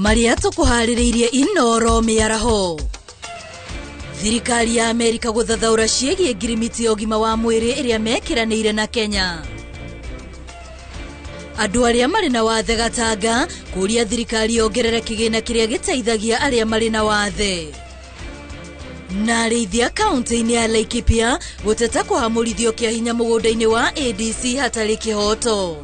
Marĩa tũkũharĩrĩirie Inoro mĩaraho. Thirikari ya Amerika gũthathaũra ciĩgiĩ ngirimiti ya ũgima wa mwĩrĩ ĩrĩa mekĩranĩire na Kenya. Andũ arĩa marĩ na wathe Gatanga kũũria thirikari yongerere kĩgĩna kĩrĩa gĩteithagia arĩa marĩ na wathe. Na arĩithia kaunti-inĩ ya Laikipia gũteta kũhamũrithio kĩa hinya mũgũnda-inĩ wa ADC hatarĩ kĩhoto.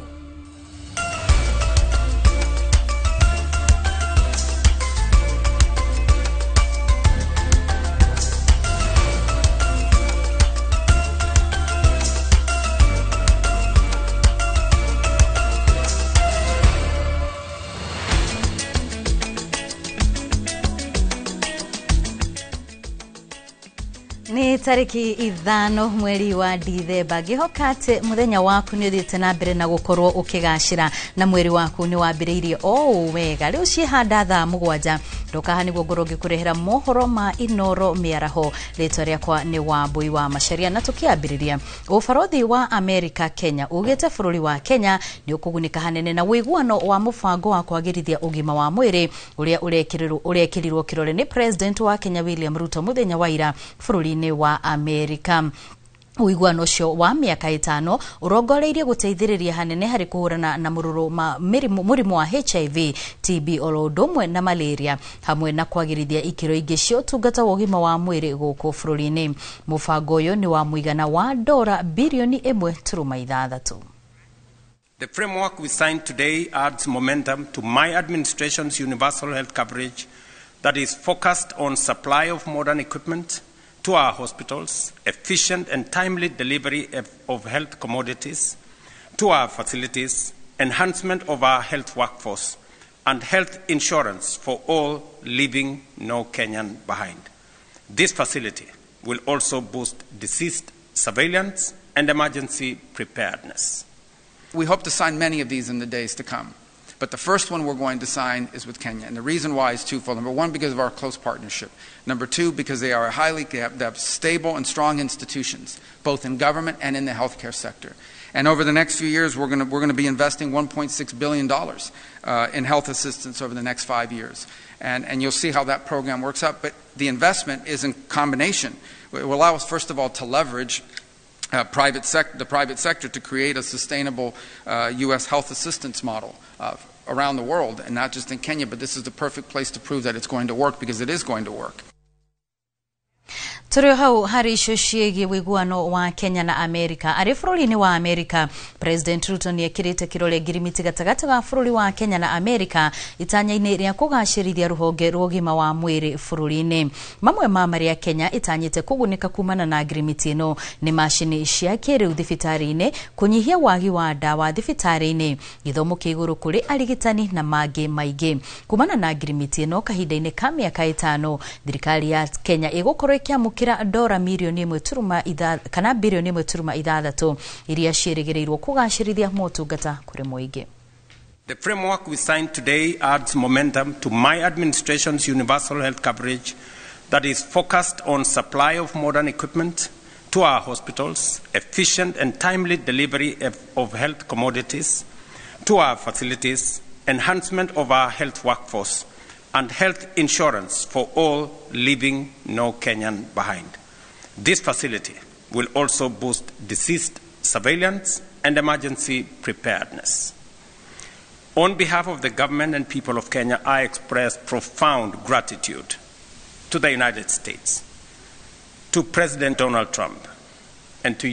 Nĩ tarĩki 5 mweri wa Dithemba, ngĩhoka atĩ mũthenya waku nĩ ũthiĩte na mbere na gũkorwo ũkĩgacĩra na mweri waku nĩ wambĩrĩirie o ũũ wega. Rĩu ciĩhanda thaa 7 ndoka nĩguo ngorwo ngĩkũrehera mohoro ma Inoro mĩaraho. Rĩtwa rĩakwa nĩ Wambui wa Macharia, na tũkĩambĩrĩria ũbarothi wa Amerika Kenya ugĩte bũrũri wa Kenya nĩ ũkũgunĩka hanene na ũiguano wa mũbango wa kwagĩrithia ũgima wa mwĩrĩ ũrĩa ũrekĩrirwo kĩrore nĩ President wa Kenya William Ruto mũthenya wa ira bũrũri-inĩ wa Amerika. Ũiguano ũcio wa mĩaka 5 ũrongoreirie gũteithĩrĩria hanene harĩ kũhũrana na mũrũrũ ma mũrimũ wa HIV, TB oro ũndũ ũmwe na malaria, hamwe na kwagĩrithia ikĩro ingĩ cia ũtungata wa ũgima wa mwĩrĩ gũkũ bũrũri-inĩ. Mũbango ũyũ nĩ wa mũigana wa dora birioni 1.6. The framework we signed today adds momentum to my administration's universal health coverage that is focused on supply of modern equipment to our hospitals, efficient and timely delivery of health commodities to our facilities, enhancement of our health workforce, and health insurance for all, leaving no Kenyan behind. This facility will also boost disease surveillance and emergency preparedness. We hope to sign many of these in the days to come. But the first one we're going to sign is with Kenya. And the reason why is twofold. Number one, because of our close partnership. Number two, because they are they have stable and strong institutions, both in government and in the healthcare sector. And over the next few years, we're going to be investing $1.6 billion in health assistance over the next 5 years. And you'll see how that program works out. But the investment is in combination. It will allow us, first of all, to leverage the private sector to create a sustainable U.S. health assistance model around the world, and not just in Kenya, but this is the perfect place to prove that it's going to work, because it is going to work. Tũrĩ hau harĩ icio ciĩgiĩ ũiguano wa Kenya na Amerika. Arĩ bũrũri-inĩ wa Amerika, President Ruto nĩ ekĩrĩte kĩrore ngirimiti gatagatĩ ga bũrũri wa Kenya na Amerika itanya-inĩ rĩa kũgacĩrithia rũhonge rwa ũgima wa mwĩrĩ bũrũri-inĩ. Mamwe ma marĩa Kenya ĩtanyĩte kũgunĩka kumana na ngirimiti ĩno nĩ macini cia kĩrĩu thibitarĩ-inĩ, kũnyihia wagi wa ndawa thibitarĩ-inĩ, gĩthomo kĩa igũrũ kũrĩ arigitani na mangĩ maingĩ. Kumana na ngirimiti ĩno kahinda-inĩ ka mĩaka 5, thirikari ya Kenya ĩgũkorwo ĩkĩamũkĩra dora mirioni 1 kana birioni 1.6 iria ciĩrĩgĩrĩirwo kũgacĩrithia motungata kũrĩ mũingĩ. The framework we signed today adds momentum to my administration's universal health coverage that is focused on supply of modern equipment to our hospitals, efficient and timely delivery of health commodities to our facilities, enhancement of our health workforce, and health insurance for all, leaving no Kenyan behind. This facility will also boost disease surveillance and emergency preparedness. On behalf of the government and people of Kenya, I express profound gratitude to the United States, to President Donald Trump, and to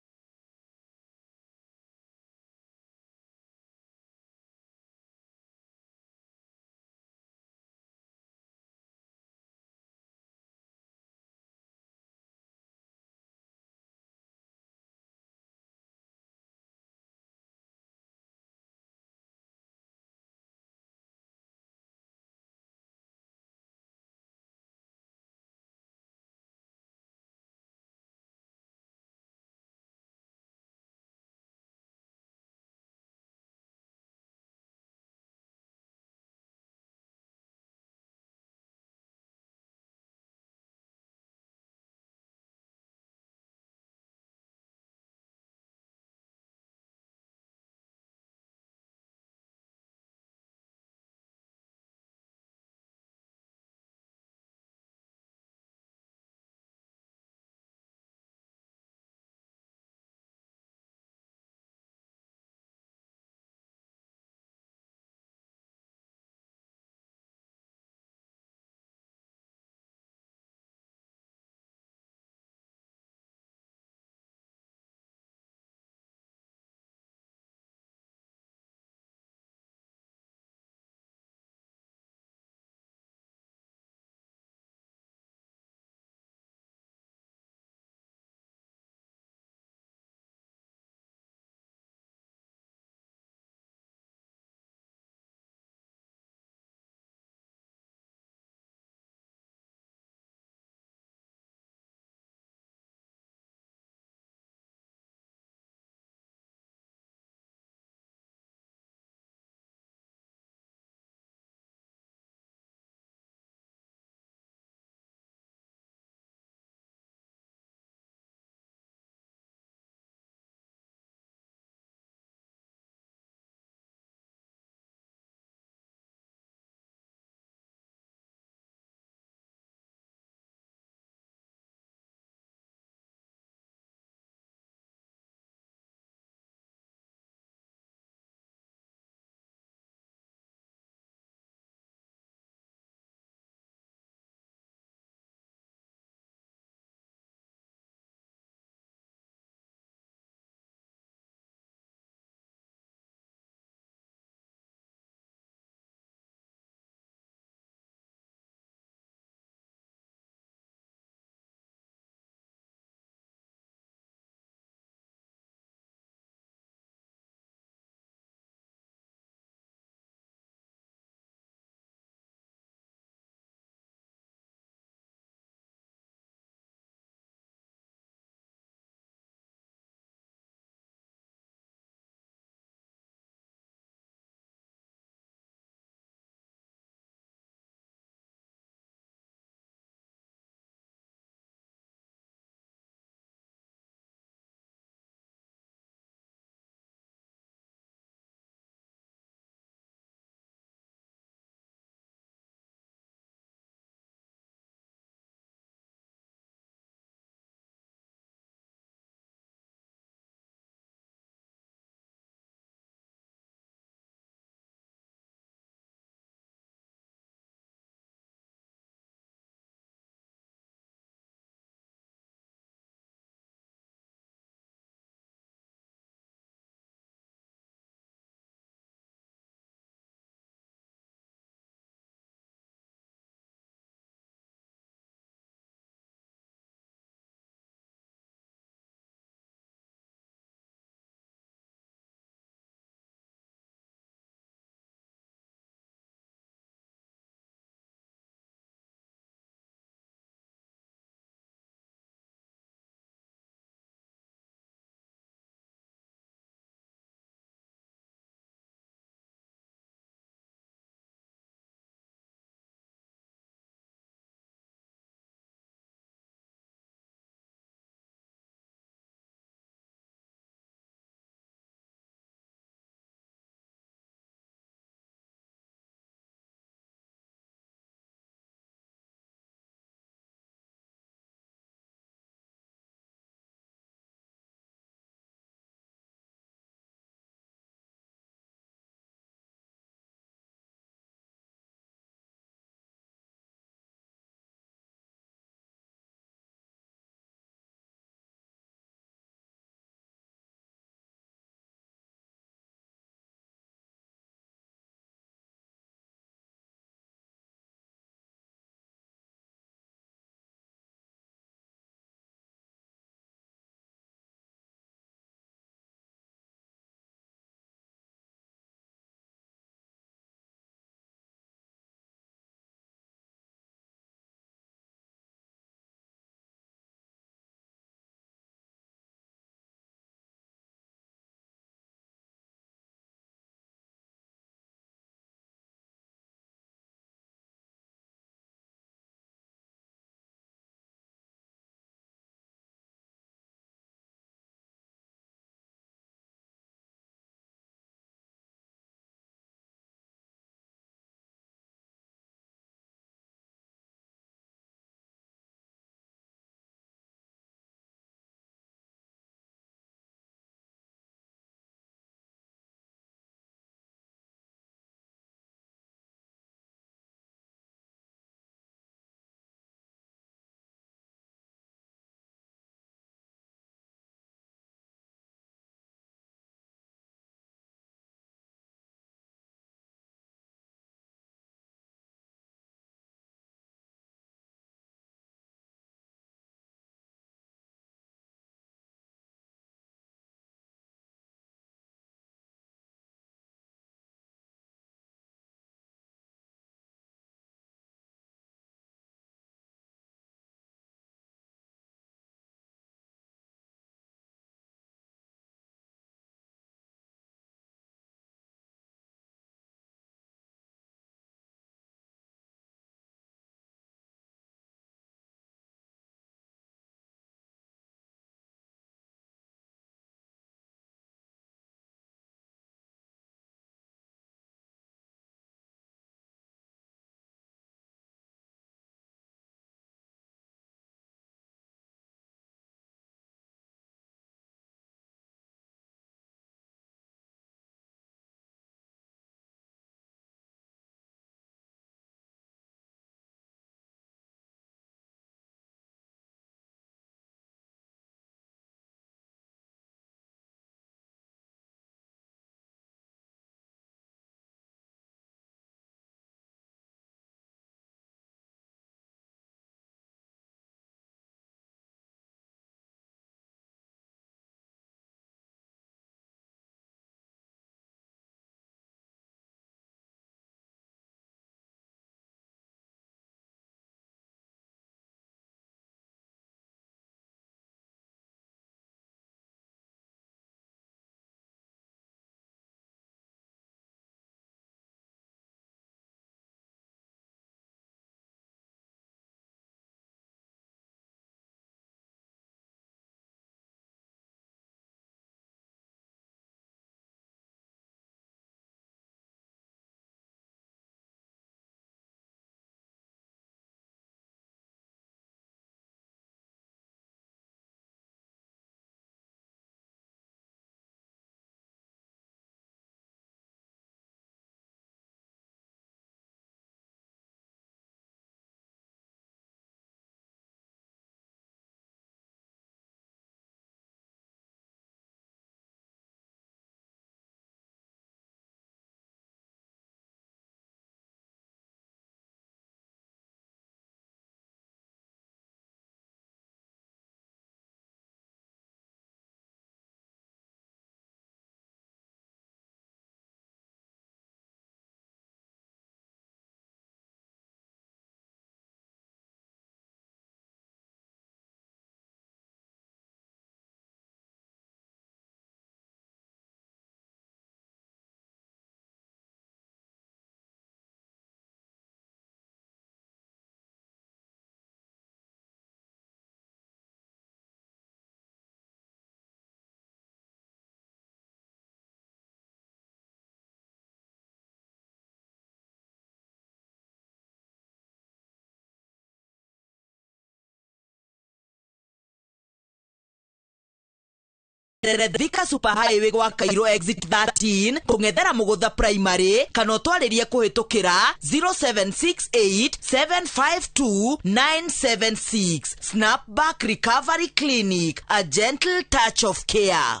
Thika Super Highway gwa Cairo exit 13 kung'ethera Mugutha Primary kana ũtwarĩrie kũhĩtũkĩra 0768752976. Snapback Recovery Clinic, a gentle touch of care.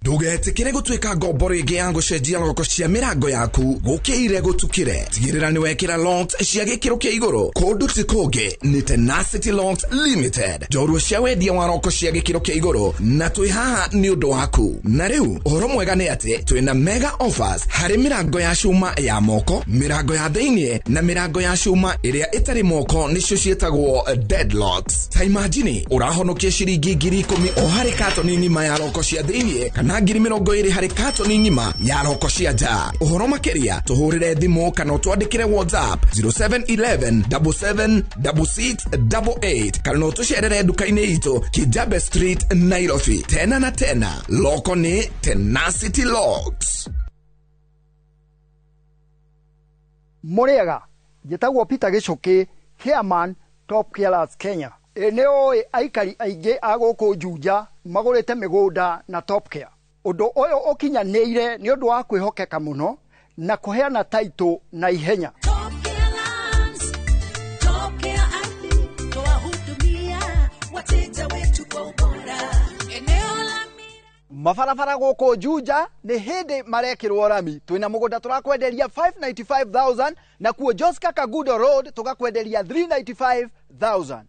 Ndũgetĩkĩre gũtuĩka ngombo rĩngĩ ya gũcenjia roko cia mĩrango yaku gũkĩire gũtukĩre. Tigĩrĩra nĩ wekĩra locks cia gĩkĩro kĩa igũrũ kũndũ ti kũngĩ nĩ Tenacity Locks Limited, njorua cia wendia wa roko cia gĩkĩro kĩa igũrũ, na twĩ haha nĩ ũndũ waku. Na rĩu ũhoro mwega nĩ atĩ twĩna mega offers harĩ mĩrango ya cuma ya moko, mĩrango ya thĩinĩ na mĩrango ya cuma ĩrĩa ĩtarĩ moko, nĩcio ciĩtagwo deadlocks. Ta imagine ũrahonokia ciringi 10,000 o harĩ katoni ng'ima ya roko cia thĩinĩ kana 20,000 harĩ katoni ng'ima ya roko cia nja. Ũhoro makĩria tũhũrĩre thimũ kana ũtwandĩkĩre WhatsApp 0711 77 6688 kana ũtũcerere nduka-inĩ itũ Kijabe Street, Nairobi. Tena na tena, loko nĩ Tenacity Locks. Mũrĩega, njĩtagwo Peter Gĩcũkĩ, chairman Top Carers Kenya. Ĩ nĩ ũĩ aikari aingĩ a gũkũ Juja magũrĩte mĩgũnda na Top Care. Ũndũ ũyũ ũkinyanĩire nĩ ũndũ wa kwĩhokeka mũno na kũheana taitũ na ihenya. Mabarabara gũkũ Juja nĩ hĩndĩ marekĩrwo rami. Twĩna mũgũnda tũrakwenderia 595,000 na kuo Joska Kagudo Road tũgakwenderia 395,000.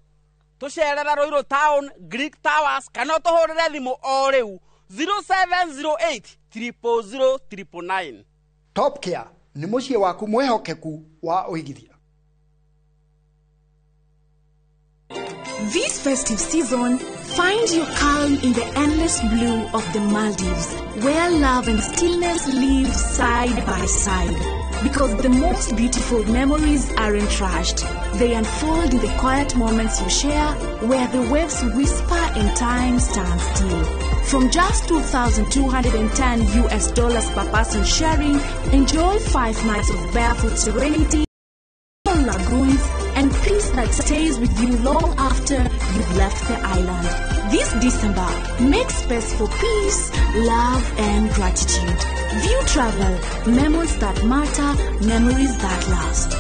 Tũcerere Ruiru Town, Greek Towers kana ũtũhũrĩre thimũ o rĩu 0708 000 999. Top Care nĩ mũciĩ waku mwĩhokeku wa ũigithia. This festive season, find your calm in the endless blue of the Maldives, where love and stillness live side by side. Because the most beautiful memories aren't rushed. They unfold in the quiet moments you share, where the waves whisper and time stands still. From just $2,210 US per person sharing, enjoy 5 nights of barefoot serenity, lagoons, and peace that stays with you long after you've left the island. This December, make space for peace, love, and gratitude. View Travel, memories that matter, memories that last.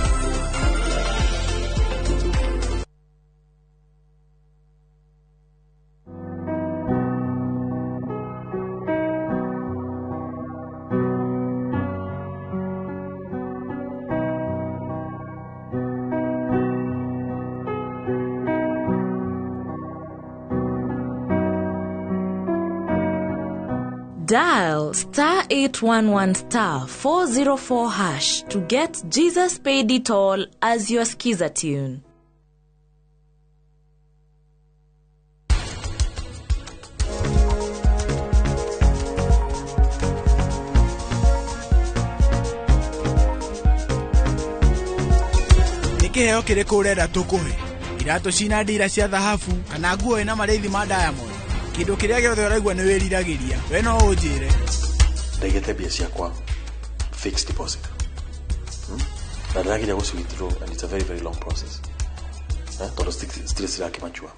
Dial star 811 star 404 hash to get Jesus Paid It All as your skiza tune. Nĩ kĩheo kĩrĩkũ ũrenda tũkũhe? Iratũ cina ndira cia thahabu kana nguo ĩna marĩthi ma diamond? Kĩndũ kĩrĩa gĩothe ũraigua nĩ wĩriragĩria, we no ũnjĩre. Ndaigĩte mbia ciakwa fixed deposit, na ndĩrageria gũci withdraw and it's a very very long process, tondũ citirĩ cirakĩmachua.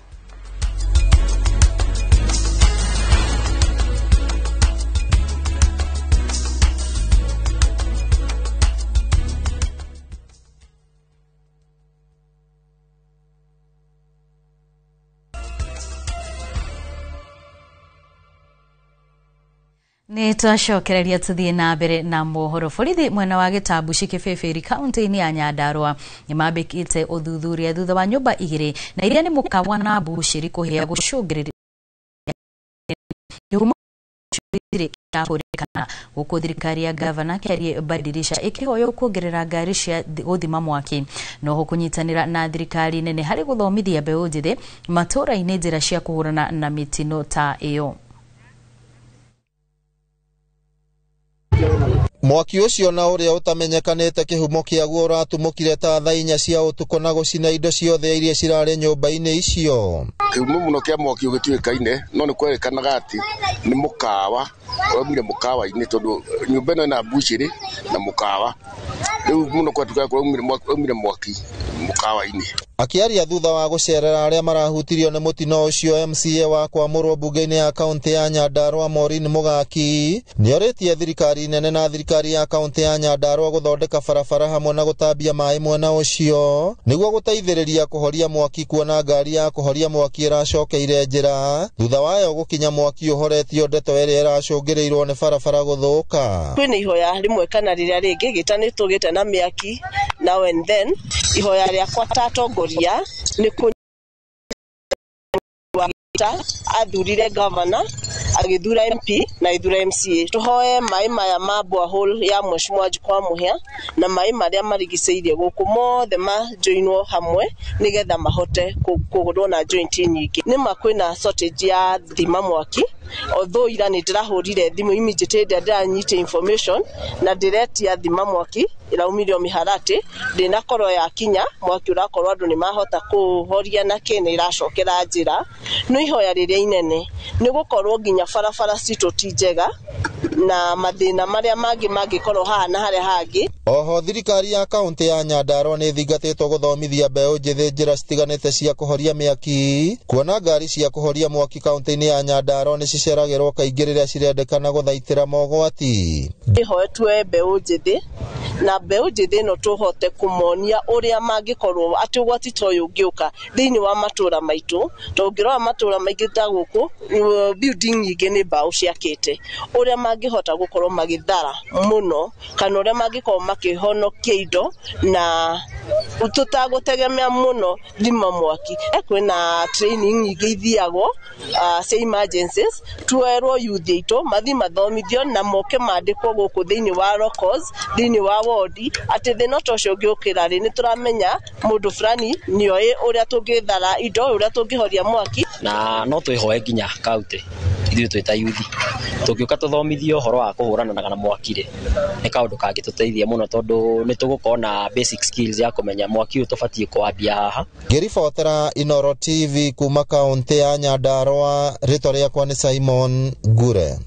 Nĩ twacokereria tũthiĩ na mbere na mohoro. Borithi mwena wa Gĩtambuci Kĩbĩbĩri kaunti-inĩ ya Nyandarua nĩ mambĩkĩte ũthuthuria thutha wa nyũmba igĩrĩ na iria nĩ mũkawa na mbucĩri kũhĩa gũcũngĩrĩria kĩhumo gĩtirĩ kĩrakũrĩkana, gũkũ thirikari ya gavana Kĩarie Badirisha ĩkĩhoywo kuongerera ngari cia gũthima mwaki noho kũnyitanĩra na thirikari nene harĩ gũthomithia mbeũ njĩthĩ matũũra-inĩ njĩra cia kũhũrana na mĩtino ta ĩyo. Mwaki ũcio na ũrĩa ũtamenyekanĩte kĩhumo kĩaguo ũratumũkire ta thaa 4 cia ũtukũ na gũcina indo ciothe iria cirarĩ nyũmba-inĩ icio. Kĩhumo mũno kĩa mwaki ũgĩtuĩkaine no nĩ kwerĩkanaga atĩ nĩ mũkawa ũraumire mũkawa-inĩ tondũ nyũmba ĩno ĩna mbucĩrĩ na mũkawa. Rĩu mũno kwatuĩkaga kũraumire mwaki mũkawa. mũkawa-inĩ. Akĩaria thutha wa gũcerera arĩa marahutirio nĩ mũtino ũcio, MCA wa kwamũrwo mbunge-inĩ ya kaunti ya Nyandarua Maureen Mũgaki nĩorĩtie thirikari nene na thirikari ya kaunti ya Nyandarua gũthondeka barabara hamwe na gũtambia maĩ mwena ũcio nĩguo gũteithĩrĩria kũhoria mwaki, kuona ngari ya kũhoria mwaki ĩracokeire njĩra thutha wayo gũkinya mwaki ũhoretio, ndeto ĩrĩa ĩracũngĩrĩirwo nĩ barabara gũthũka. Kwĩna ihoya rĩmwe kana rĩrĩa rĩngĩ gĩtanĩtwo gĩte na mĩaki now and then, ihoya rĩakwa ta atongoria nĩ athurire governor, agĩthura MP na agĩthura MCA. Tũhoe maĩ maya ma borehole ya Mheshimiwa Jukwa Mũhĩa na maĩ marĩa marigicĩirie gũkũ mothe majoinwo hamwe nĩgetha mahote kũgũrwo na joint nyingĩ. Nĩma kwĩna shortage ya thima mwaki, although ira nĩ ndĩrahũrire thimũ immediately hĩndĩ ĩrĩa ndĩranyita information na ndĩretia thima mwaki ĩraumire o mĩharatĩ, ndĩnakorwo yakinya mwaki ũrakorwo andũ nĩ mahota kũhoria na kĩ nĩ ĩracokera njĩra. No ihoya rĩrĩa inene nĩ gũkorwo nginya barabara citũ ti njega na mathĩna marĩa mangĩ mangĩkorwo haha na harĩa hangĩ. Oho thirikari ya kaunti ya Nyandarua nĩ ĩthingatĩtwo gũthomithia mbeũ njĩthĩ njĩra citiganĩte cia kũhoria mĩaki, kuona ngari cia kũhoria mwaki kaunti-inĩ ya Nyandarua nĩ ciceragĩrwo kaingĩ rĩrĩa cirendekana gũthaitĩra mogwati. Ihoe tuoe mbeũ njĩthĩ na mbeũ njĩthĩ ĩno tũhote kũmonia ũrĩa mangĩkorwo atĩ ũgwati ta ũyũ ũngĩũka thĩinĩ wa matũra maitũ, tondũ ũngĩrora matũra maingĩ ta gũkũ building nyingĩ nĩ mbaũ ciakĩte, ũrĩa mangĩhota gũkorwo magĩthara mũno kana ũrĩa mangĩkorwo makĩhonokia indo na tũtagũtegemea mũno thima mwaki. Kwĩna training nyingĩ ithiagwo cia emergencies, tuoerwo youth aitũ mathiĩ mathomithio na moke mandĩkwo gũkũ thĩinĩ wa locals, thĩinĩ wa wodi, atĩ thĩna ta ũcio ũngĩũkĩra rĩ, nĩ tũramenya mũndũ fulani nĩoĩ ũrĩa tũngĩthara indo, ũrĩa tũngĩhoria mwaki. Na no twĩhoe nginya kaunti ithuĩ twĩ ta yuthi tũngĩũka tũthomithio ũhoro wa kũhũrana na mwaki rĩ, nĩ kaũndũ kangĩtũteithia mũno tondũ nĩ tũgũkorwo na basic skills ya kũmenya mwaki ũyũ tũbatiĩ kũwambia haha. Ngĩribotera Inoro TV kuma kaunti ya Nyandarua, rĩtwa rĩakwa nĩ Simon Ngure.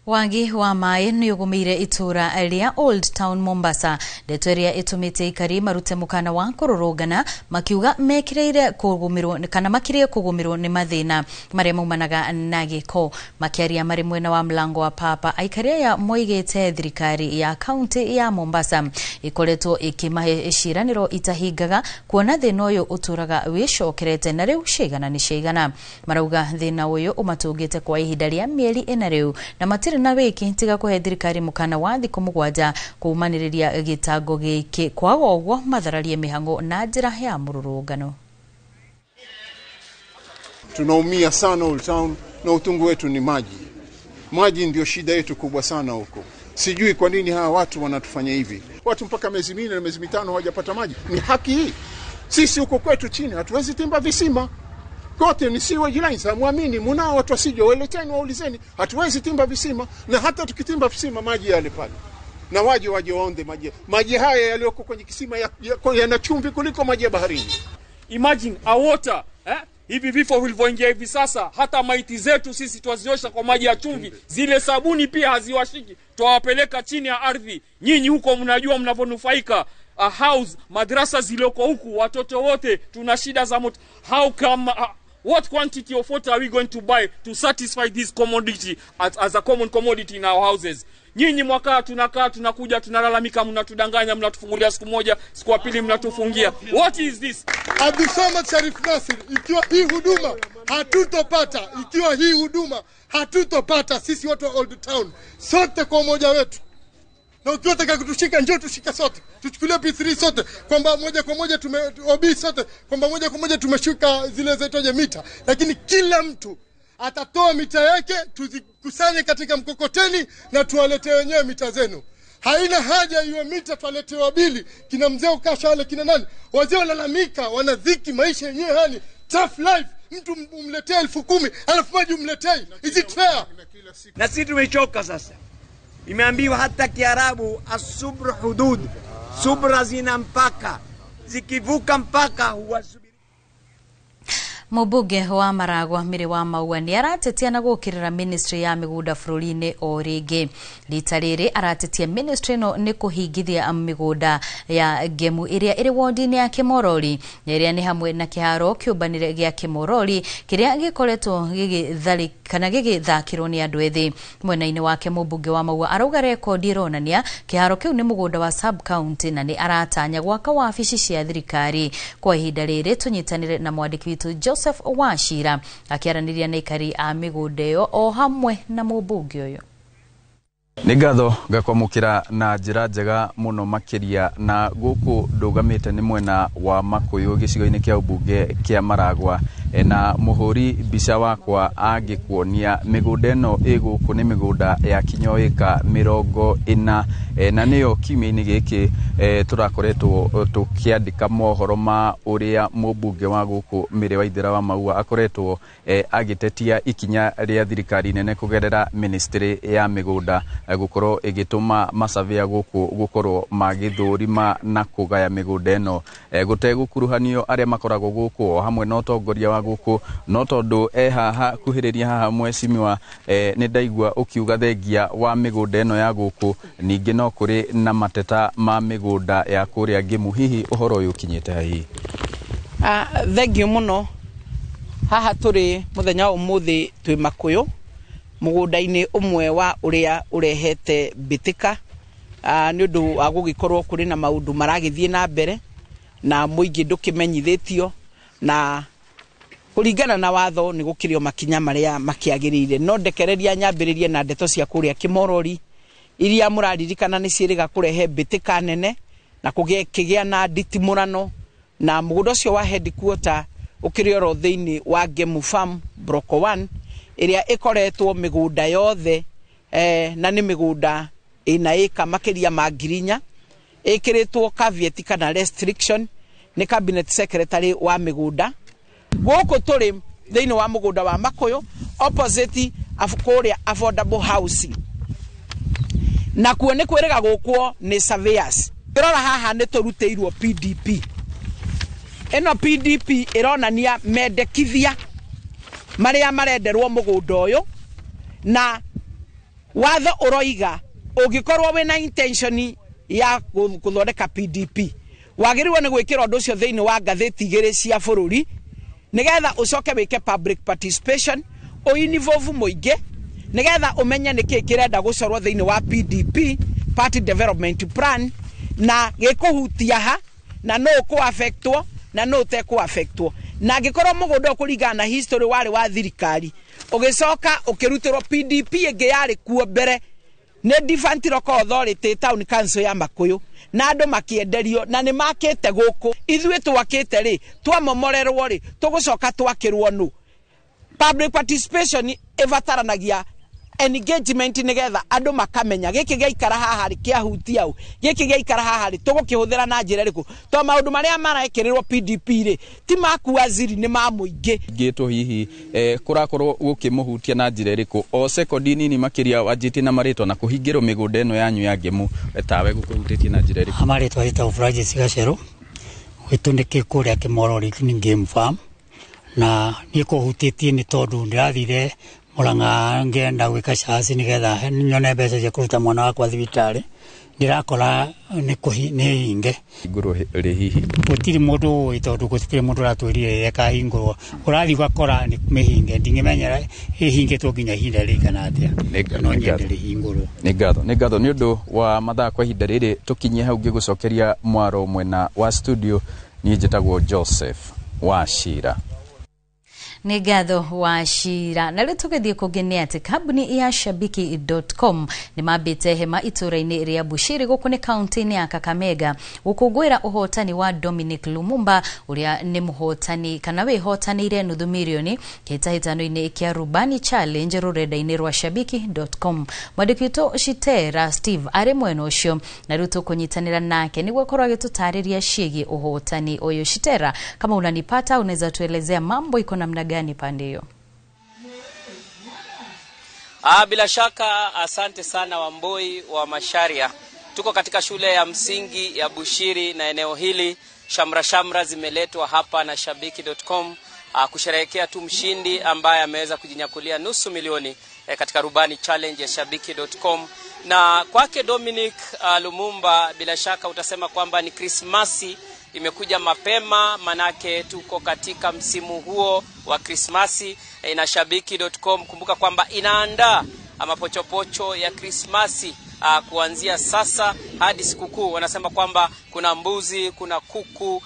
Wagi wa maĩ nĩ ũgũmĩire itũra rĩa Old Town Mombasa, ndeto ĩrĩa ĩtũmĩte aikari marute mũkana wa kũrũrũngana makiuga mekĩrĩire kũgũmĩrwo kana makĩrie kũgũmĩrwo nĩ mathĩna marĩa maumanaga na gĩko. Makĩaria marĩ mwena wa mlango wa Papa, aikari aya moigĩte thirikari ya kaunti ya Mombasa ĩkoretwo ĩkĩmahe ciĩranĩro itahingaga, kuona thĩna ũyũ ũtũraga wĩcokerete na rĩu ciigana nĩ ciigana. Marauga thĩna ũyũ ũmatũngĩte kwa ihinda rĩa mĩeri ĩna rĩu na matirĩ na wiki tiga kũhe thirikari mũkana wa thikũ 7 kũmanĩrĩria gĩtango gĩkĩ, kwaga ũguo mathararie mĩhang'o na njĩra ya mũrũrũngano. Tunaumia sana Old Town na utungu wetu ni maji. Maji ndio shida yetu kubwa sana huko. Sijui kwa nini hawa watu wanatufanya hivi. Watu mpaka miezi 4 na miezi 5 hawajapata maji. Ni haki hii? Sisi huko kwetu chini hatuwezi timba visima. Kote ni sewage lines, hamuamini, mnao watu wasije waleteni waulizeni, hatuwezi timba visima, na hata tukitimba visima maji yale pale. Na waje waonde maji. Maji haya yaliyoko kwenye kisima yana chumvi kuliko maji ya baharini. Imagine a water, hivi vifo vilivyoingia hivi sasa, hata maiti zetu sisi twaziosha kwa maji ya chumvi, zile sabuni pia haziwashiki, twawapeleka chini ya ardhi. Nyinyi huko mnajua mnavonufaika. A house, madrasa zilizoko huku, watoto wote tuna shida za moto. How come what quantity of water are we going to buy to satisfy this commodity as a common commodity in our houses? Nyinyi mwaka tunakaa tunakuja tunalalamika, mnatudanganya, mnatufungulia siku moja, siku ya pili mnatufungia. What is this? Abdulsamad Sharif Nasir, ikiwa hii huduma hatutopata, ikiwa hii huduma hatutopata sisi watu wa Old Town sote kwa umoja wetu, na ukiwa unataka kutushika njoo tushike sote, tuchukulie P3 sote, kwamba moja kwa moja tume OB sote, kwamba moja kwa moja tumeshuka zile zaitoje mita, lakini kila mtu atatoa mita yake, tuzikusanye katika mkokoteni na tuwaletee wenyewe mita zenu. Haina haja iwe mita tuwaletewa bili, kina mzee ukasha wale kina nani, wazee walalamika, wanadhiki maisha yenyewe, hani tough life. Mtu umletee 10,000 alafu maji umletee, is it fair? Na sisi tumechoka sasa. Imeambiwa hata Kiarabu asubru hudud, subra zina mpaka, zikivuka mpaka huwa. Mũmbunge wa Maragwa Mĩrĩ wa Maua nĩ aratetia na gũkĩrĩra ministry ya mĩgũnda bũrũri-inĩ o rĩngĩ. Rita rĩrĩ aratetia ministry ĩno nĩ kũhingithia mĩgũnda ya ngemu ĩrĩa ĩrĩ wondi-inĩ ya Kĩmorori, na ĩrĩa nĩ hamwe na kĩharo kĩũmbanĩre gĩa Kĩmorori kĩrĩa gĩkoretwo kana gĩgĩthakĩrwo nĩ andũ ethĩ. Mwena-inĩ wake mũmbunge wa Maua arauga rekondi ĩronania kĩharo kĩu nĩ mũgũnda wa sub county na nĩ aratanya gwaka wabici cia thirikari. Kwa ihinda rĩrĩ tũnyitanĩre na mwandĩki witũ Joseph Wachira akĩaranĩria na aikari a mĩgũnda ĩyo o hamwe na mũmbunge ũyũ. Nĩ ngatho ngakwamũkĩra na njĩra njega mũno makĩria, na gũkũ ndũgamĩte nĩ mwena wa Makũyũ gĩcigo-inĩ kĩa ũmbunge kĩa Maragwa, na mũhũri mbica wakwa angĩkuonia mĩgũnda ĩno ĩ gũkũ nĩ mĩgũnda ya kinyo ĩka 40, na nĩyo kiumia-inĩ gĩkĩ tũrakoretwo tũkĩandĩka mohoro ma ũrĩa mũmbunge wa gũkũ Mĩrĩ Waithera wa Maua akoretwo agĩtetia ikinya rĩa thirikari nene kũgerera ministry ya mĩgũnda gũkorwo ĩgĩtũma masavĩa gũkũ gũkorwo magĩthũrima na kũgaya mĩgũnda ĩno gũtegũkuruhanio arĩa makoragwo gũkũ o hamwe na ũtongoria wa gũkũ. No tondũ haha kuhĩrĩria haha mwecimiwa, nĩ ndaigua ũkiuga thengia wa mĩgũnda ĩno ya gũkũ ningĩ no kũrĩ na mateta ma mĩgũnda ya kũrĩa Ngĩmu. Hihi ũhoro ũyũ ũkinyĩte hihi? Thengiũ mũno. Haha tũrĩ mũthenya wa ũmũthĩ twĩ Makũyũ mũgũnda-inĩ ũmwe wa ũrĩa ũrehete mbĩtĩka nĩ ũndũ wa gũgĩkorwo kũrĩ na maũndũ maragĩthiĩ na mbere na mũingĩ ndũkĩmenyithĩtio, na kũringana na watho nĩ gũkĩrĩ o makinya marĩa makĩagĩrĩire. No ndekereria nyambĩrĩrie na ndeto cia kũrĩa Kĩmorori iria mũraririkana nĩ ciĩrĩga kũrehe mbĩtĩka nene na kũgĩa na nditimũrano, na mũgũnda ũcio wa headquarter ũkĩrĩ oro thĩinĩ wa Ngemu Farm Block 1 ĩrĩa ĩkoretwo mĩgũnda yothe, na nĩ mĩgũnda ĩna ĩka makĩria ma 4,000 ĩkĩrĩtwo caveat kana restriction nĩ cabinet secretary wa mĩgũnda. Gũkũ tũrĩ thĩinĩ wa mũgũnda wa Makũyũ opposite kũrĩa affordable housing, na kuo nĩ kwĩrĩga gũkwo nĩ surveyors. Rora haha nĩ tũrutĩirwo PDP. Ĩno PDP ĩronania mendekithia marĩa marenderwo mũgũnda ũyũ, na watho ũroiga ũngĩkorwo wĩna intention ya gũthondeka PDP wagĩrĩirwo nĩ gwĩkĩra ũndũ ũcio thĩinĩ wa ngathĩti 2 cia bũrũri nĩgetha ũcoke wĩke public participation ũinvolve mũingĩ nĩgetha ũmenye nĩkĩĩ kĩrenda gũcorwo thĩinĩ wa PDP Party Development Plan, na gĩkũhutia ha na no kũ-affectwo na no ũtekũ-affectwo. Na angĩkorwo mũgũnda ũkũringana na history warĩ wa thirikari ũgĩcoka ũkĩrutĩrwo PDP ĩngĩ yarĩ kuo mbere nĩ Defunct Local Authority Town Council ya Makũyũ, na andũ makĩenderio na nĩ makĩte gũkũ. Ithuĩ twakĩte rĩ, twamomorerwo rĩ, tũgũcoka twakĩrwo nũ? Public participation ĩbataranagia engagement nĩgetha andũ makamenya gĩkĩ gĩaikara haha rĩ kĩahutia ũ, gĩkĩ gĩaikara haha rĩ tũgũkĩhũthĩra na njĩra ĩrĩkũ, to maũndũ marĩa marekĩrĩrwo PDP rĩ ti maku waziri, nĩ ma mũingĩ. Ngĩtwo hihi kũrakorwo gũkĩmũhutia na njĩra ĩrĩkũ? O sekondi nini makĩria wanjĩtie na marĩtwa na kũhingĩrwo mĩgũnda ĩno yanyu ya Ngemu, tawe gũkũhutĩtie na njĩra ĩrĩkũ? Marĩtwa ĩtagwo Francis Gacerũ, gwitũ nĩ kũrĩa Kĩmorori nĩ Ngemu Farm, na niĩ kũhutĩtie nĩ tondũ ndĩrathire Mũrang'a ngĩenda gwĩka caci nĩgetha nyone mbeca cia kũruta mwana wakwa thibitarĩ, ndĩrakora nĩ hinge. Hingũrwo rĩ hihi? Gũtirĩ mũndũ ũĩ tondũ gũtirĩ mũndũ ũratwĩrire rĩrĩa ĩkahingũrwo. Ũrathiĩ ũgakora nĩ mĩhinge, ndingĩmenyera ĩhingĩtwo nginya ihinda rĩigana atĩa, no nyende rĩhingũrwo. Nĩ ngatho, nĩ ngatho nĩ ũndũ wa mathaa kwa ihinda rĩrĩ tũkinyie hau ngĩgũcokeria mwaro mwena wa studio. Niĩ njĩtagwo Joseph Wachira. Nĩ ngatho Wachira. Na rĩu tũgĩthiĩ kũngĩ nĩ atĩ kambuni ya Shabiki.com nĩ mambĩte hema itũũra-inĩ rĩa Bushiri gũkũ nĩ kaunti-inĩ ya Kakamega gũkũngũĩra ũhotani wa Dominic Lumumba ũrĩa nĩ mũhotani kana wĩhotanĩire nuthu mirioni kĩhĩtahĩtano-inĩ kĩa Rubani Challenge rũrenda-inĩ rwa Shabiki.com. Mwandĩki witũ Shitera Steve arĩ mwena ũcio na rĩu tũkũnyitanĩra nake nĩguo akorwo agĩtũtarĩria ciĩgiĩ ũhotani ũyũ. Shitera, kama unanipata unaweza tuelezea mambo iko namna gani pande hiyo? Bila shaka asante sana Wamboi wa Masharia. Tuko katika shule ya msingi ya Bushiri na eneo hili shamra shamra zimeletwa hapa na Shabiki.com kusherehekea tu mshindi ambaye ameweza kujinyakulia 500,000 katika Rubani Challenge ya Shabiki.com. Na kwake Dominic Lumumba, bila shaka utasema kwamba ni Krismasi imekuja mapema, manake tuko katika msimu huo wa Krismasi na Shabiki.com kumbuka kwamba inaandaa mapochopocho ya Krismasi kuanzia sasa hadi sikukuu. Wanasema kwamba kuna mbuzi, kuna kuku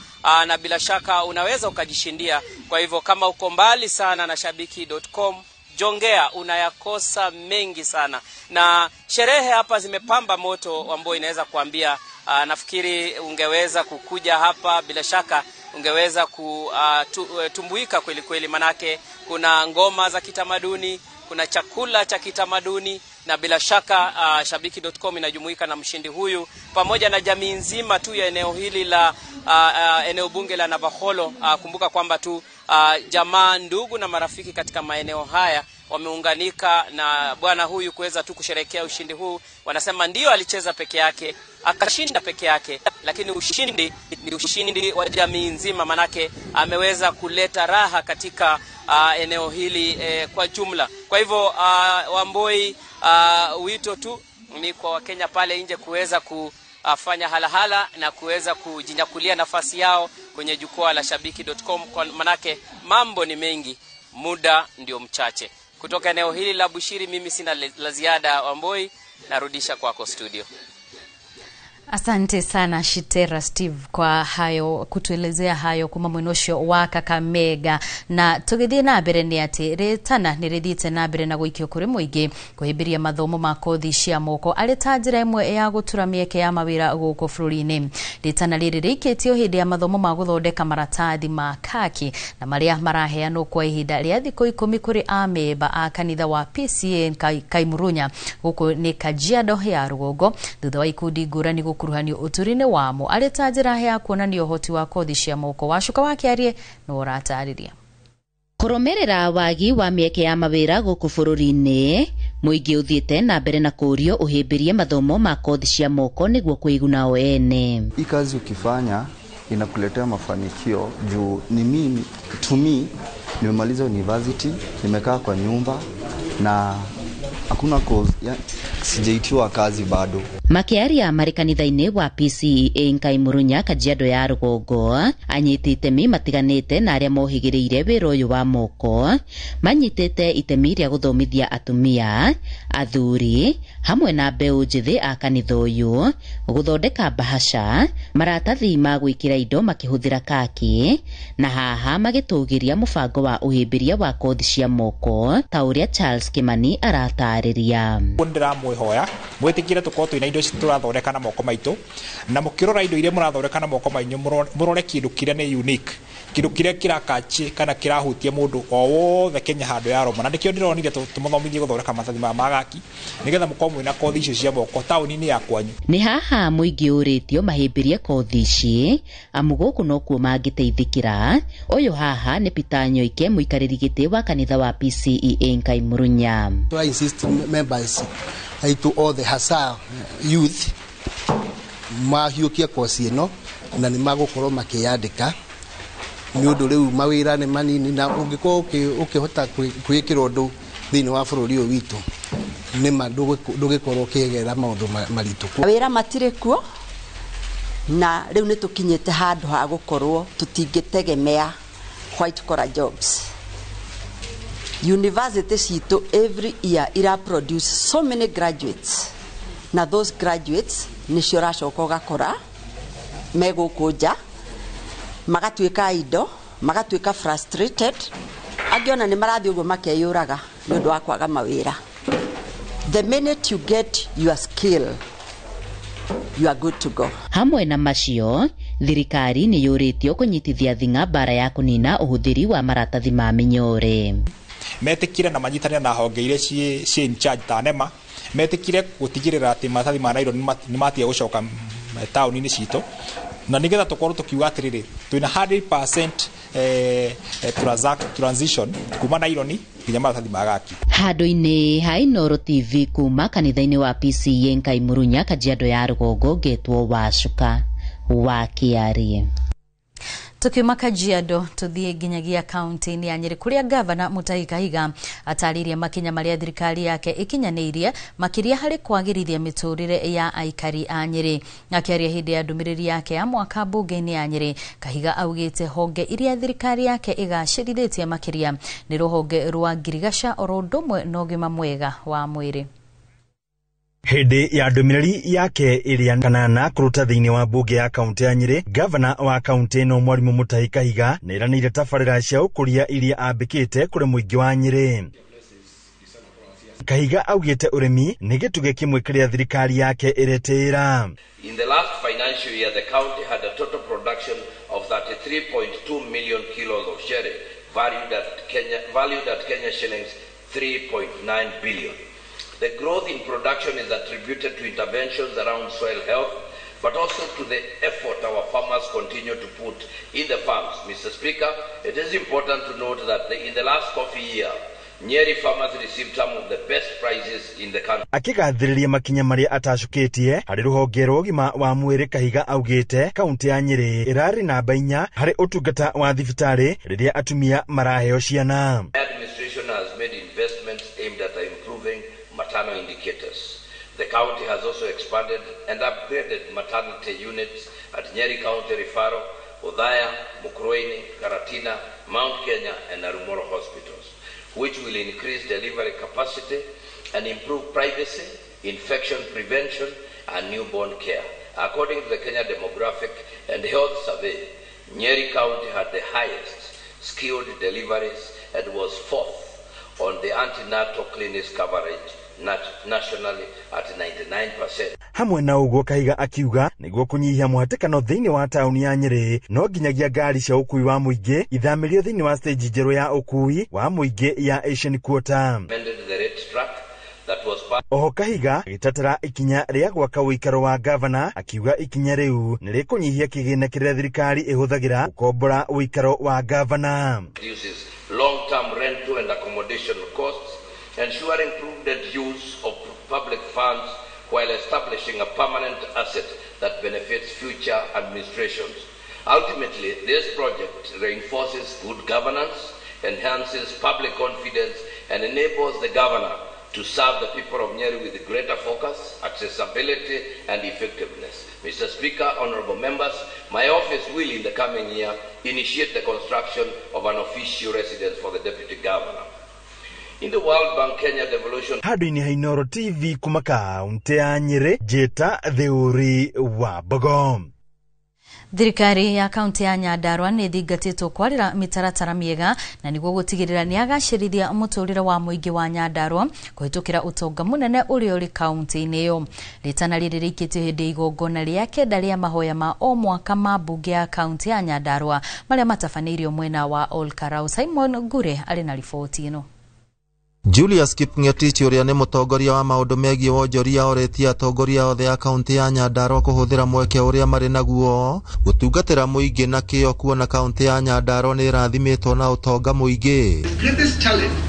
na bila shaka unaweza ukajishindia. Kwa hivyo kama uko mbali sana na Shabiki.com, jongea, unayakosa mengi sana. Na sherehe hapa zimepamba moto, ambao inaweza kuambia nafikiri ungeweza kukuja hapa, bila shaka ungeweza kutumbuika kweli kweli, manake kuna ngoma za kitamaduni, kuna chakula cha kitamaduni, na bila shaka Shabiki.com inajumuika na mshindi huyu pamoja na jamii nzima tu ya eneo hili la eneo bunge la Navakholo. Kumbuka kwamba tu jamaa, ndugu na marafiki katika maeneo haya wameunganika na bwana huyu kuweza tu kusherehekea ushindi huu. Wanasema ndio alicheza peke yake, akashinda peke yake, lakini ushindi ni ushindi wa jamii nzima, manake ameweza kuleta raha katika eneo hili kwa jumla. Kwa hivyo Wamboi, wito tu ni kwa Wakenya pale nje kuweza kufanya halahala na kuweza kujinyakulia nafasi yao kwenye jukwaa la Shabiki.com, kwa manake mambo ni mengi, muda ndio mchache. Kutoka eneo hili la Bushiri, mimi sina la ziada. Wamboi, narudisha kwako studio. Asante sana Shitera Steve kwa hayo, kutuelezea hayo kuma mwena ũcio wa Kakamega. Na tũgĩthiĩ na mbere nĩ atĩ rĩtana nĩ rĩthiĩte na mbere na gũikio kũrĩ mũingĩ kũhĩmbĩria mathomo ma kothi cia moko arĩ ta njĩra ĩmwe ya gũtura mĩeke ya mawĩra gũkũ bũrũri-inĩ. Rĩtana rĩrĩ rĩikĩtio hĩndĩ ya mathomo ma gũthondeka maratathi ma kaki na marĩa maraheanwo kwa ihinda rĩa thikũ 10 kũrĩ amemba a kanitha wa PCA Kaimurunya gũkũ nĩ Kajiado ya rũgongo, thutha wa ikundi ngũrani gũkuruhanio ũturi-inĩ wamo arĩ ta njĩra ya kuonania ũhoti wa kothi cia moko. Wacuka wa Kĩarie nĩ ũratarĩria. Kũrũmĩrĩra wagi wa mĩeke ya mawĩra gũkũ bũrũri-inĩ, mũingĩ ũthiĩte na mbere na kũũrio ũhĩmbĩrie mathomo ma kothi cia moko nĩguo kwĩguna o ene. Hii kazi ukifanya inakuletea mafanikio juu ni mimi to me nimemaliza university, nimekaa kwa nyumba na hakuna cause ya, sijaitiwa kazi bado. Makiaria marĩ kanitha-inĩ wa PCEA Nkaimurunya Kajiado ya rũgongo, anyiti itemi matiganĩte na arĩa mohĩgĩrĩire wĩra ũyũ wa moko manyitĩte itemi rĩa gũthomithia atumia, athuri hamwe na mbeũ njĩthĩ a kanitha ũyũ gũthondeka bahasha, maratathi ma gwĩkĩra indo makĩhũthĩra kaki, na haha magĩtũgĩria mũbango wa ũhĩmbĩria wa kothi cia moko ta ũrĩa Charles Kimani aratarĩria. Ndĩramwĩhoya mwĩtĩkĩre tũkorwo twĩna indo ici tũrathondeka na moko maitũ, na mũkĩrora indo iria mũrathondeka na moko manyu mũrore kĩndũ kĩrĩa nĩ unique, kĩndũ kĩrĩa kĩrakachi kana kĩrahutia mũndũ o wothe Kenya handũ ya Roma. Na nĩkĩo ndĩronire tũmũthomithie gũthondeka maratathi maya ma gaki nĩgetha mũkorwo mwĩna kothi icio cia moko taũni-inĩ ya kwanyu. Nĩ haha mũingĩ ũrĩtio mahĩmbĩrie kothi ici amu gũkũ nokuo mangĩteithĩkĩra. Ũyũ haha nĩ Peter Nyoike, mũikarĩri gĩtĩ wa kanitha wa PCEA Nkaimurunya. I insist members aitũ othe hasa youth mahiũkie kosi ĩno na nĩ magũkorwo makĩyandĩka nĩ ũndũ rĩu mawĩra nĩ manini, na ũngĩkorwo ũkĩhota kwĩĩkĩra ũndũ thĩinĩ wa bũrũri ũyũ witũ nĩma ndũgĩkorwo ũkĩgerera maũndũ maritũ. Mawĩra matirĩ kuo na rĩu nĩ tũkinyĩte handũ ha gũkorwo tũtingĩtegemea white collar jobs. University citũ every year ira produce so many graduates, na those graduates nĩcio ũracoka ũgakora me gũkũ nja magatuĩka indo, magatuĩka frustrated, angĩ ona nĩ marathiĩ ũguo makeyũraga nĩ ũndũ wa kwaga mawĩra. The minute you get your skill, you are good to go. Hamwe na macio, thirikari nĩ yũrĩtio kũnyitithia thing'a mbara ya kũnina ũhũthĩri wa maratathi ma mĩnyore. Metĩkire na manyitanĩre na honge iria ciĩ in charge ta NEMA, metĩkire gũtigĩrĩra atĩ maratathi ma nylon nĩ matiga gũcoka taũni-inĩ citũ, na nĩgetha tũkorwo tũkiuga atĩrĩrĩ twĩna 100% transition kuma nylon nginya maratathi ma gaki. Handũ-inĩ ha Inooro TV kuma kanitha-inĩ wa PCEA Nkaimurunya Kajiado ya rũgongo, ngetwo Wacuka wa Kĩarie. Tukiuma Kajiado tuthie nginyagia kaunti-inĩ ya Nyĩrĩ kũrĩa gavana Mutahi Kahiga atarĩirie makinya marĩa thirikari yake ĩkinyanĩirie makĩria harĩ kwagĩrithia mĩtũrĩre ya aikari a Nyĩrĩ. Akĩaria hĩndĩ ya ndũmĩrĩri yake ya mwaka mbunge-inĩ ya Nyĩrĩ, Kahiga augĩte honge iria thirikari yake ĩgacĩrithĩtie makĩria nĩ rũhonge rwa ngirigaca oro ũndũ ũmwe na ũgima mwega wa mwĩrĩ. Hĩndĩ ya ndũmĩrĩri yake ĩrĩa kanana kũruta thĩinĩ wa mbunge ya kaunti ya Nyĩrĩ, gavana wa kaunti ĩno Mwarimũ Mutahi Kahiga nĩeranĩire tabarĩra cia ũkũria iria ambĩkĩte kũrĩ mũingĩ wa Nyĩrĩ. Kahiga augĩte ũrĩmi nĩ gĩtugĩ kĩmwe kĩrĩa thirikari yake ĩretĩĩra. In the last financial year, the county had a total production of 33.2 million kilos of sherry, valued at Kenya shillings 3.9 billion. The growth in production is attributed to interventions around soil health, but also to the effort our farmers continue to put in the farms. Mr. Speaker, it is important to note that in the last coffee year, Nyeri farmers received some of the best prices in the country. Akĩgathĩrĩria makinya marĩa atacũkĩtie harĩ rũhonge rwa ũgima wa mwĩrĩ, Kahiga augĩte kaunti ya Nyĩrĩ ĩrarĩ namba 4 harĩ ũtungata wa thibitarĩ rĩrĩa atumia maraheo ciana. My administration has made investments aimed at improving maternal indicators. The county has also expanded and upgraded maternity units at Nyeri County Referral, Othaya, Mukurweini, Karatina, Mount Kenya and Narumoro hospitals, which will increase delivery capacity and improve privacy, infection prevention and newborn care. According to the Kenya Demographic and Health Survey, Nyeri County had the highest skilled deliveries and was fourth on the antenatal clinics coverage nationally at 99%. Hamwe na ũguo, Kahiga akiuga nĩguo kũnyihia mũhatĩkano thĩinĩ wa taũni ya Nyĩrĩ no nginyagia ngari cia ũkui wa mũingĩ ithamĩrio thĩinĩ wa stage njerũ ya ũkui wa mũingĩ ya Asian Quarter. Amended the rate track that was passed. Oho Kahiga agĩtatara ikinya rĩa gwaka ũikaro wa gavana, akiuga ikinya rĩu nĩ rĩkũnyihia kĩgĩna kĩrĩa thirikari ĩhũthagĩra gũkombora ũikaro wa gavana. Reduces long-term rental and accommodation costs, ensuring prudent use of public funds while establishing a permanent asset that benefits future administrations. Ultimately, this project reinforces good governance, enhances public confidence, and enables the governor to serve the people of Nyeri with greater focus, accessibility, and effectiveness. Mr. Speaker, honorable members, my office will in the coming year initiate the construction of an official residence for the deputy governor. In the World Bank Kenya Devolution Handũ-inĩ ha Inooro TV kuma kaunti ya Nyĩrĩ, Njĩta Theuri wa Mbogo. Thirikari ya kaunti ya Nyandarua nĩ ĩthingatĩtwo kwarĩra mĩtaratara mĩega na nĩguo gũtigĩrĩra nĩ agacĩrithia mũtũrĩre wa mũingĩ wa Nyandarua kũhĩtũkĩra ũtonga mũnene ũrĩa ũrĩ kaunti-inĩ ĩyo. Rĩtana rĩrĩ rĩikĩtio hĩndĩ ya igongona rĩa kenda rĩa mahoya ma o mwaka ma mbunge ya kaunti ya Nyandarua marĩa matabanĩirio mwena wa Ol Kalou. Simon Ngure arĩ na riboti ĩno. Julius Kipngetich ũrĩa nĩ mũtongoria wa maũndũ megiĩ wonjoria orĩtie atongoria othe a kaunti ya Nyandarua kũhũthĩra mweke ũrĩa marĩ naguo gũtungatĩra mũingĩ na kĩo kuona kaunti ya Nyandarua nĩ ĩrathimĩtwo na ũtonga mũingĩ. Greatest challenge